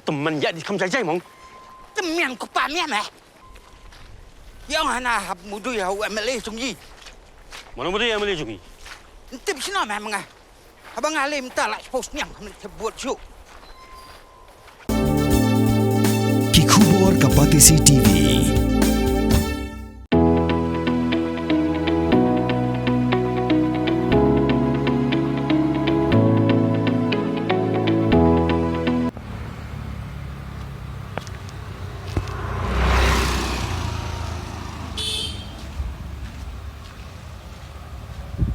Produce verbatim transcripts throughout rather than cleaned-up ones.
Tymmen ïa di kham jai jai mong. Tymmen ko pa mian eh. Ïa nga na hap mudui ha u M L A jong i. Mano mudui M L A jong i? Ntip sino meh menga. Haba nga lem ta la post niang khamne te buat ju. Ki khubor ka Batesi T V.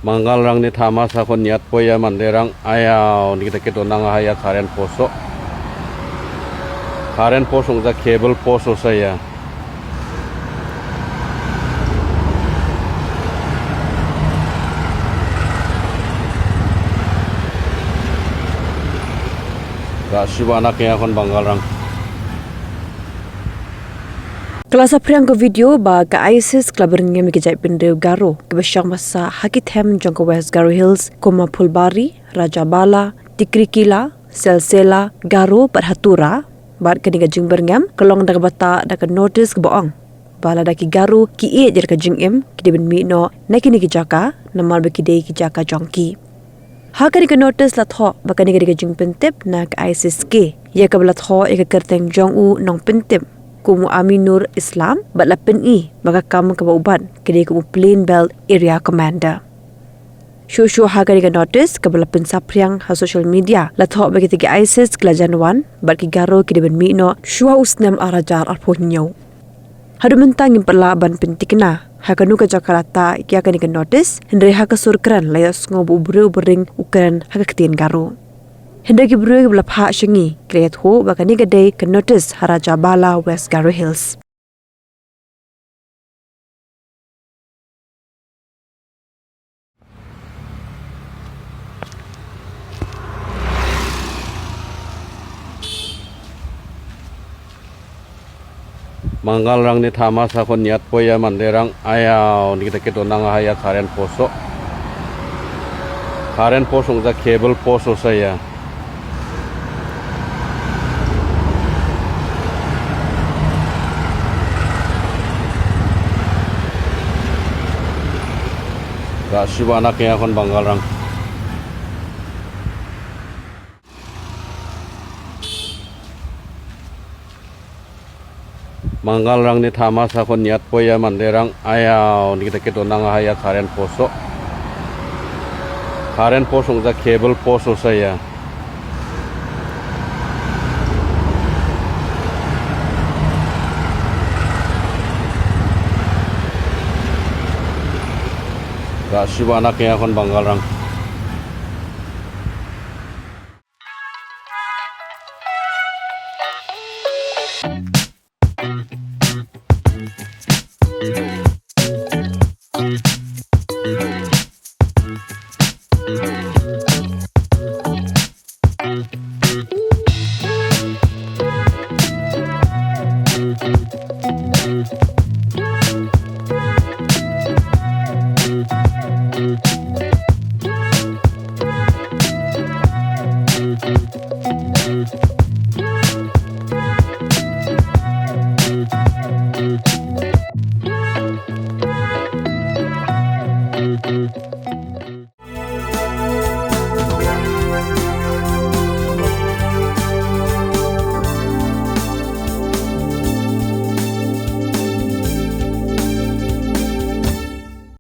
Mangal rang ni thama sa khon niat poya man de rang ayau ni kita kito nang haya karen poso. Karen poso za cable poso saya. Ga siwa anak ya khon Bangal rang. Ka la saphriang ka video ba ka ISIS ka la byrngem ïa ki jaitbynriew Garo kiba shong basa ha ki them jong ka West Garo Hills kum ha Phulbari, Rajabala, Tikrikilla, Selsela, Garo bad ha Tura. Bad kane ka jingbyrngem ka long da kaba tah da ka notis kaba ong ba lada ki Garo ki ïeit ïa ka jingim ki dei ban mih noh na kine ki jaka namar ba ki dei ki jaka jong ki. Ha kane ka notis la thoh ba kane ka dei ka jingpyntip na ka ISIS-K ïa kaba la thoh ïa ka kyrteng jong u nongpyntip kum u Aminur Islam bad la pyni ba ka kam kaba u bat ka dei kum u Plain Belt Area Commander. Shuh shuh ha kane ka notis kaba la pynsaphriang ha social media la thoh ba kita ki ISIS ki la jan wan bad ki Garo ki dei ban mih noh shuwa u snem ar hajar arphew hynñiew. Haduh mynta ngim pat lah ban pynthikna ha kano ka jaka la tah ïa kane ka notis, hynrei ha ka sur kren la ïohsngew ba u briew ba ring u kren ha ka ktien Garo. Hynrei ki briew kiba la phah sha ngi ki la ïathuh ba kane ka dei ka notis ha Rajabala, West Garo Hills. Mangal rang ni thama sa khon niat poya man de rang ayau ni kita kito nang haya karen poso. Karen poso za cable poso saya. Ga siwa anak ya khon Bangal rang. Mangal rang ni thama sa khon niat poya man de rang ayau ni kita kito nang haya karen poso. Karen poso za cable poso saya. Ga siwa anak ya khon Bangal rang.